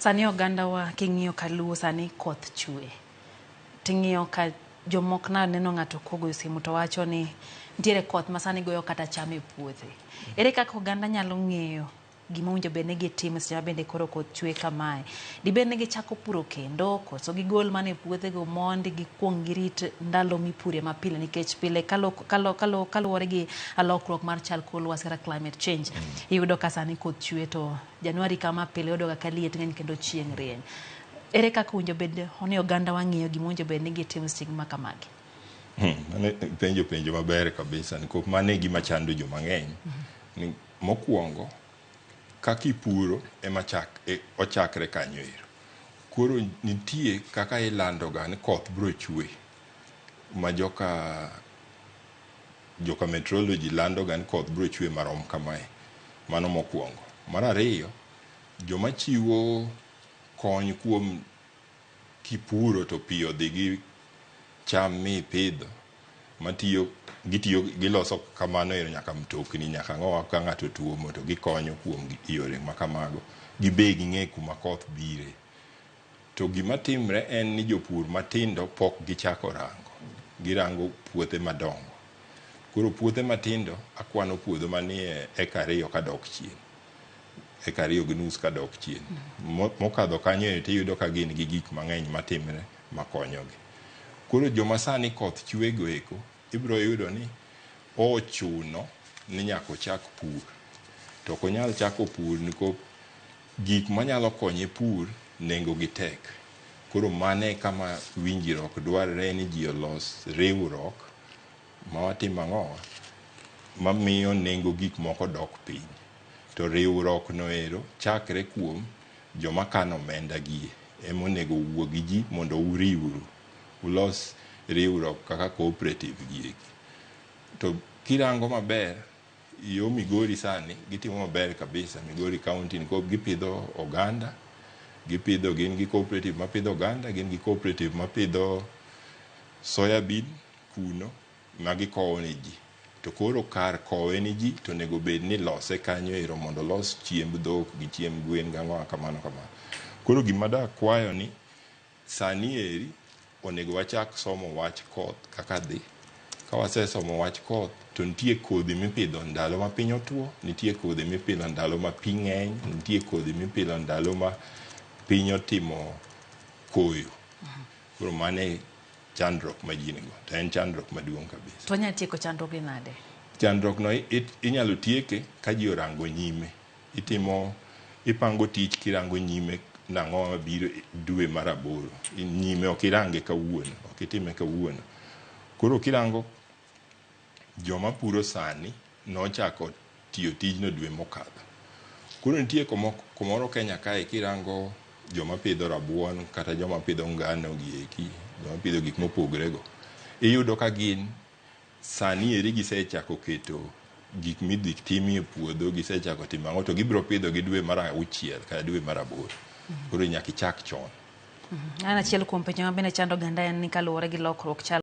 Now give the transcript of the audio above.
Sani ogandawa king'iyo kaluo sani koth chwe. Ting'iyo ka jomoko naneno ng'ato kogoyo simu to wacho ni nitiere koth ma sani goyo kata cham e puothe. Ere kaka oganda nyalo ng'eyo gima owinjo bed ni gitimo seche ma bende koro koth chwe kamae? Dibed ni gichako puro kendo koso gigol mana e puothego mondi gikuong girit ndalo mipure mapile nikech pile kaluwore gi lokruok mar chal kor lwasi kata climate change iyudo ka sani koth chwe to Januari kama pile iyudo ga ka liet ng'eny kendo chieng' rieny. Ere kaka owinjo bed ni oganda wa ng'iyo gima owinjo bed ni gitimo seche ma kamagi? Mano penjo penjo maber kabisa nikop mano e gima chando joma ng'eny. Ni mokwongo kaka ipuro ema chak, ochakre kanyo ero. Koro nitie kaka ilando ga ni koth biro chwe ma joka meteorology lando ga ni koth biro chwe marom kamae. Mano mokwongo. Mar ariyo, joma chiwo kony kuom kipuro to pi odhi gi cham mipidho matiyo gitiyo giloso kamano ero nyaka mtokni nyaka ang'owa ka ng'ato tuomo to gikonyo kuom yore makamago. Gibe ging'e kuma koth bire. To gima timre en ni jopur matindo pok gichako rango. Girango puothe madongo. Koro puothe matindo akwano puodho manie eka 2 kadok chien. Eka 2.5 kadok chien. Mokadho kanyo tiyudo ka gin gi gik mang'eny matimre makonyogi. Koro joma sani koth chwe go eko ibiro yudo ni ochuno ni nyaka ochak pur. To ok onyal chako pur nikop gik manyalo konye pur nengo gi tek. Koro mano e kama winjruok dwarore ni ji olos riwruok ma watimo ang'owa mamiyo nengo gik moko dok piny. To riwruok no ero chakre kuom joma kano omenda gi ema onego owuo gi ji mondo uriwru. Ulos riwruok kaka cooperative gi eki. To kirango maber yo Migori sani gitimo maber kabisa. Migori County nikop gipidho oganda, gipidho gin gi cooperative mapidho oganda, gin gi cooperative mapidho soya bean kuno ma gikowo ne ji. To koro kar kowe ne ji to onego bed ni lose kanyo ero mondo olos chiemb dhok gi chiemb gwen gang'owa kamano kamano. Koro gima da kwayo ni sani eri onego wachak somo wach koth kaka dhi. Ka wasesomo wach koth to nitie kodhi mipidho ndalo ma piny otuo, nitie kodhi mipidho ndalo ma pi ng'eny, nitie kodhi mipidho ndalo ma piny otimo koyo. Koro mano e chandruok ma ji nigo. To en chandruok maduong' kabisa. To wanyalo tieko chandruok ni nade? Chandruok no inyalo tieke ka ji orango nyime. Itimo ipango tich kirango nyime nang'o mabiro dwe mar 8. Nyime ok irange kawuono, ok itime kawuono. Koro kirango joma puro sani nochako tiyo tijno dwe mokadho. Koro nitie kumoro Kenya kae kirango joma pidho rabuon kata joma pidho ngano gi eki, joma pidho gik mopogre go. Iyudo ka gin sani eri gisechako keto gik midhi timie puodho, gisechako timo ang'o to gibiro pidho gi dwe mar 6 kata dwe mar 8. Koro nyaka ichak chon. An achiel kuom penjo ma bende chando oganda en ni kaluwore gi lokruok chal